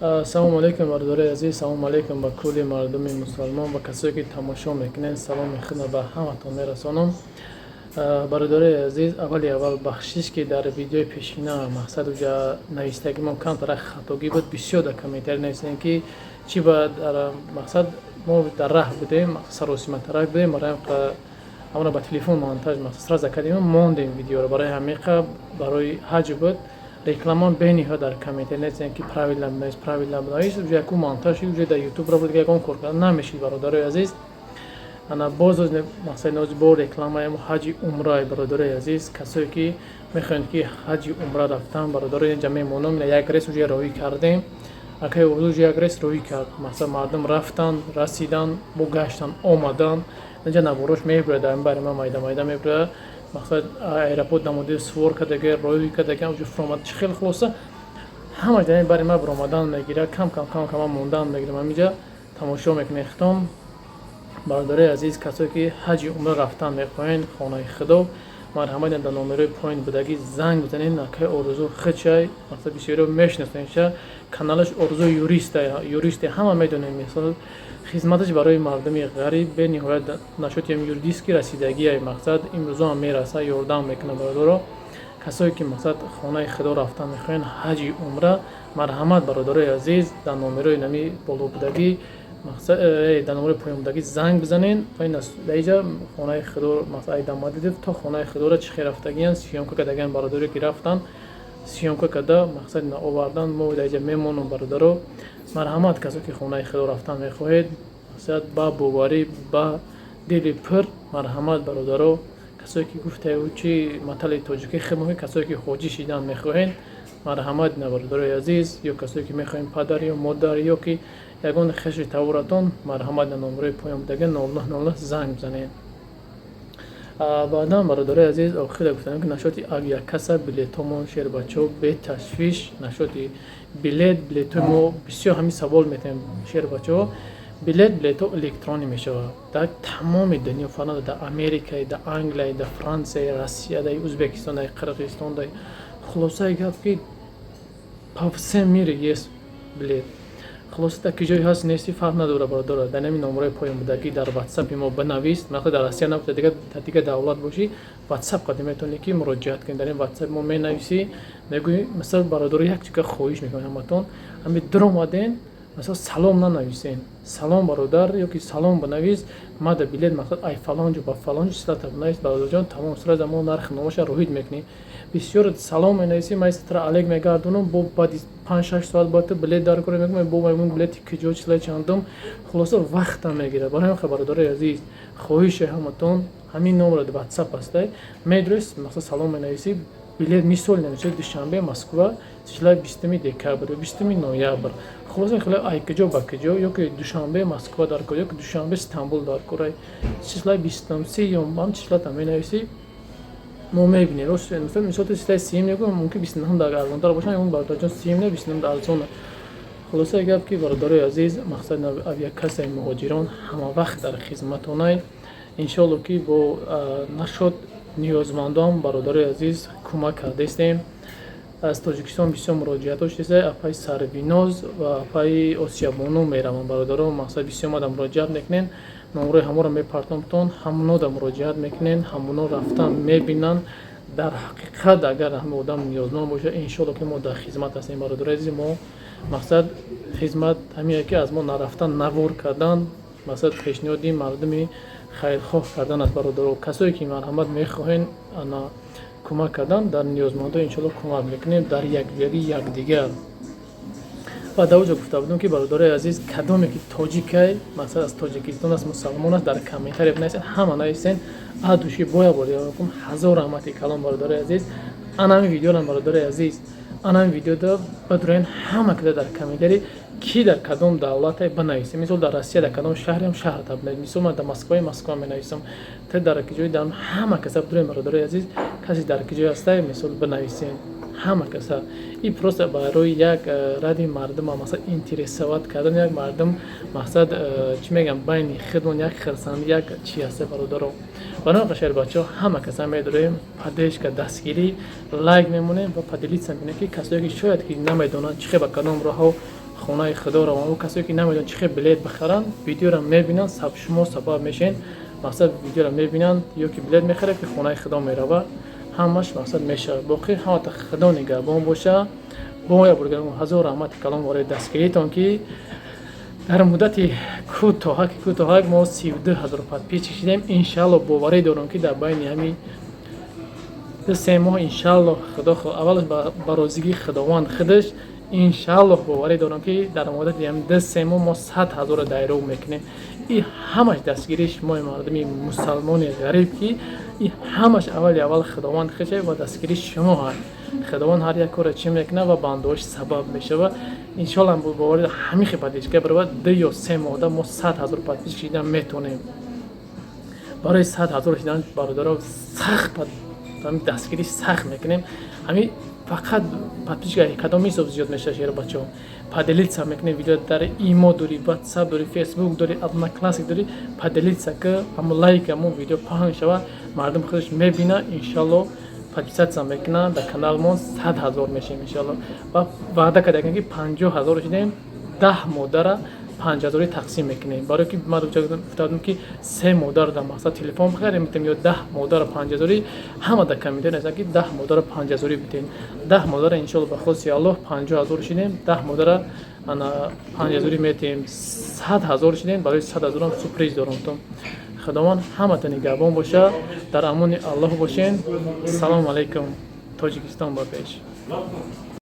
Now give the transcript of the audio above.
Ассалому алайкум, бародарои азиз, салому алайкум ба кулли мардуми мусалмон ва касое, ки тамошо мекунед. Саломи худро ба ҳаматон мерасонам. Бародарои азиз, аввали аввал бахшиш, ки дар видеои пешина мақсад уҷа навистагимон камтара хатогӣ буд. Бисёр дар комментарий навистем, ки чӣ ба дар мақсад мо дар раҳ будем, саросиматарак будем, барои ҳамона ба телефон монтаж мақсад сразу кардем, мондем видеоро. Барои ҳамиқа барои ҳаҷ буд реклама бениҳоят дар комментарий навистем, ки правильно бинавис, правильно бинавис. Уже яку монтаж шуд, уже дар ютуб ро буд, ягон кор карда намешид. Бародарои азиз, ана боз мақсади нози бо рекламаи ҳаҷи умраи. Бародарои азиз, касое ки мехоҳанд, ки ҳаҷи умра рафтан, бародарои, инҷа мемонам. Як рейс уже роҳӣ кардем, акай уже як рейс роҳӣ кард. Мақсад мардум рафтан, расидан, бо гаштан омадан. Инҷа наворош мебурад, дар бари ман майда майда мебурад. Мақсад аэропорт дамоди свор кардага, роҳӣ кардага, уже фуромад чӣ хел. Хулоса, ҳама ҷаи бари ман баромадан мегирад, кам кам, кам кам мондан мегирам. Ҳаминҷа тамошо мекунед хитом. Бародарои азиз, касое ки ҳаҷи умра рафтан мехоҳед, хонаи худо, марҳамат, дар номерои поин будагӣ занг бизанед. Акай Орзу хичай, мақсад бисёриро мешиносенша, каналаш Орзу юриста, юристе ҳама медонем. Мисол, хизматаш барои мардуми ғариб бениҳоят нашоти юридически расидагия, мақсад имрӯзо ҳам мераса, ёрдам мекунад. Бародаро, касое ки мақсад хонаи худо рафтан мехоҳанд, ҳаҷи умра, марҳамат, бародарои азиз, дар номерои нами боло будагӣ, мақсад дар номерои поён будагӣ занг бизанед. Ва дар иҷа хонаи худо, мақсад ай Домодедово то хонаи худоро чӣ хел рафтагиянд, съёмка кардагиянд. Бародаре ки рафтанд, съёмка карда, мақсад овардан, мо дар иҷа мемонам. Бародаро, марҳамат, касое ки хонаи худо рафтан мехоҳед, мақсад ба боварӣ, ба дили пур, марҳамат. Бародаро, касое ки гуфтаю чи матали тоҷикӣ хеле, касое ки ҳоҷӣ шидан мехоҳед, марҳамат, на бародарои азиз, ё касое ки мехоҳем падар ё модар ё ки ягон хеши таворатон, марҳамат, на номерои поён будага 0909 занг бизанед. Баъдан, бародарои азиз, охира гуфтам, ки нашоти авиакасса билетҳомон, шербачаҳо, беташвиш. Нашоти билет, билетҳои мо бисёр ҳамин савол метаҳем. Шербачаҳо, билет, билетҳо электронӣ мешавад дар тамоми дунё, фарқ дар Америкаи, дар Англия, дар Франсия, Россия, дар Ӯзбекистон, дар Қирғизистон, дар хулосаи гап, ки по всем мире есть билет. Хулоса, дар ки ҷое ҳаст, нести, фарқ надорад. Бародара, дар ҳамин номерои поёнбудагӣ дар ватсапи мо бинавис. Мақсад дар Россия набуда, дигар дар дигар давлат бошӣ, ватсап қади метавонӣ ки муроҷиат кунӣ. Дар ин ватсапи мо менависӣ, мегӯӣ. Масалан, бародаро, як чига хоҳиш мекунам ҳаматон: ҳамин дуромаден, масалан, салом нанависен, «Салом, бародар» ё ки «Салом» бинавис, «Мада билет, мақсад ай фалон ҷо ба фалон ҷо» силата бинавис, бародарҷон, тамом, сразу мо нархи номаша роҳид мекунем. Бисёр салом менависӣ, ман тра алек мегардонам, бо баъди 5-6 соат бояд ту билет дар кора мекунам, бо маймун билети киҷо, числаи чандум. Хулоса, вақтам мегирад. Барои ҳамин, бародарои азиз, хоҳиши ҳаматон, ҳамин номро ватсап ҳастай, медурес, масалан, салом менависӣ, билет, мисол нависӣ: Душанбе Москва, числаи 20-уми декабр ё 20-уми ноябр. Хулоса, хеле ай киҷо ба киҷо, ё ки Душанбе Москва дар кор, ё ки Душанбе Стамбул дар кора, числаи 20-ум, 30-ум, ҳам числата менависӣ, мо мебинем. Рост, мисол, ту числаи 30-ум мегӯ, мумкин 29-ум дар арзонтар бошад. Ягон бародарҷон, 30-ум не, 29-ум арзона. Хулосаи гап, ки бародарои азиз, мақсад авиакассаи муҳоҷирон ҳама вақт дар хизматонай. Иншоалло, ки бо нашод ниёзмандон, бародарои азиз, кӯмак кардаистем. Аз Тоҷикистон бисёр муроҷиатҳо шудааст. Апаи Сарвиноз ва апаи Осиябону мераванд. Бародаро, мақсад бисёр мада муроҷиат мекунед, номрои ҳамонро мепартомтон, ҳамонода муроҷиат мекунед, ҳамоно рафтан мебинанд. Дар ҳақиқат, агар ҳама одам ниёзманд бошад, иншоалло, ки мо дар хизмат ҳастем. Бародарои азизи мо, мақсад хизмат ҳамине, ки аз мо нарафтан, навор кардан, мақсад пешниҳоди мардуми хайрхоҳ кардан аст. Бародаро, касое ки, марҳамат, мехоҳед ана кӯмак кардан дар ниёзмандо, иншоалло, кӯмак мекунем дар якҷоягӣ якдигар. Ва дар оҷо гуфта будем, ки, бародарои азиз, кадоме ки тоҷикай, мақсад аз Тоҷикистон аст, мусалмон аст, дар комментария бинависед, ҳама нависен адуши. Боя бор ҳазор раҳмати калом, бародарои азиз. Анами видеорам, бародарои азиз, анами видеода бадуроен, ҳама кида дар комментарий ки дар кадом давлате бинависем. Мисол, дар Россия дар кадом шаҳрем, шаҳрта бинавис. Мисол, ман дар Москваи, Москва менависам, те дар киҷои дар ҳама каса бидурем. Бародарои азиз, касе дар киҷое ҳастай, мисол, бинависем ҳама каса. И просто барои як ради мардума, масалан, интересовать кардан як мардум, мақсад чӣ мегӯям, байни худмон як хирсандӣ, як чи ҳаста. Бародаро, барои қашар бачаҳо, ҳама каса медорем, поддержка, дастгирӣ, лайк мемонем ва поделиться мекунем, ки касое ки шояд ки намедонанд чӣ хел ба кадом роҳҳо. Хонаи Худо раванд. Ӯ касое, ки намедонанд, чӣ хел билет бихаранд, видеоро мебинанд, шумо сабаб мешавед. Мақсад, видеоро мебинанд, ё ки билет мехарад, ки хонаи Худо мерава, ҳамаш мақсад мешавад. Боқӣ ҳамата Худо нигаҳбон боша. Бо як бор ҳазор раҳмати калом барои дастгиритон, ки дар муддати кӯтоҳак мо 32 000 подписчик шидем. Иншалло, боварӣ дорам, ки дар байни ҳамин 2-3 моҳ, иншалло, Худо аввалаш ба розигии Худованд худаш, иншалло, боварӣ дорам, ки дар муддати ҳамин 2-3 моҳ мо 100 000-ро дайроб мекунем. И ҳамаш дастгирии шумои мардуми мусалмони ғариб, ки и ҳамаш аввали аввал Худованд худша ва дастгирии шумо ҳаст. Худованд ҳар як корро чӣ мекунад ва бандаҳош сабаб мешавад. Иншолла, боварӣ, ҳамин хел подписчика баробар 2 ё 3 моҳда мо 100 000 подписчик шидан метавонем. Барои 100 000 шидан, бародаро, сахт дастгирӣ сахт мекунем. Ҳамин фақат подписчика кадом ҳисоб зиёд мешавад, шеро бачаҳо? Поделиться мекунем видео. Дар Имо дорӣ, Ватсап дорӣ, Фейсбук дорӣ, Одноклассник дорӣ, поделиться ки, ҳамо лайк, ҳамо видео паҳн шавад, мардум худаш мебина, иншалло, подписаться мекунанд дар каналмон, 100 000 мешавем, иншалло. Ва ваъда кардем, ки 50 000 шудем, 10 модара 5000-и тақсим мекунем. Барое ки ман гуфта будам, ки се модар дар мақсад телефон бихарем, метавонем ё 10 модара 5000-и. Ҳама дар комментарий нависанд, ки 10 модара 5000-и битем. 10 модара, иншолло, ба хости Аллоҳ, 50 000 шидем, 10 модара ана 5000-и метем. 100 000 шидем, барои 100 000-ам сюрприз дорам. Худованд ҳамата нигаҳбон боша, дар амони Аллоҳ бошен. Салому алайкум, Тоҷикистон ба пеш!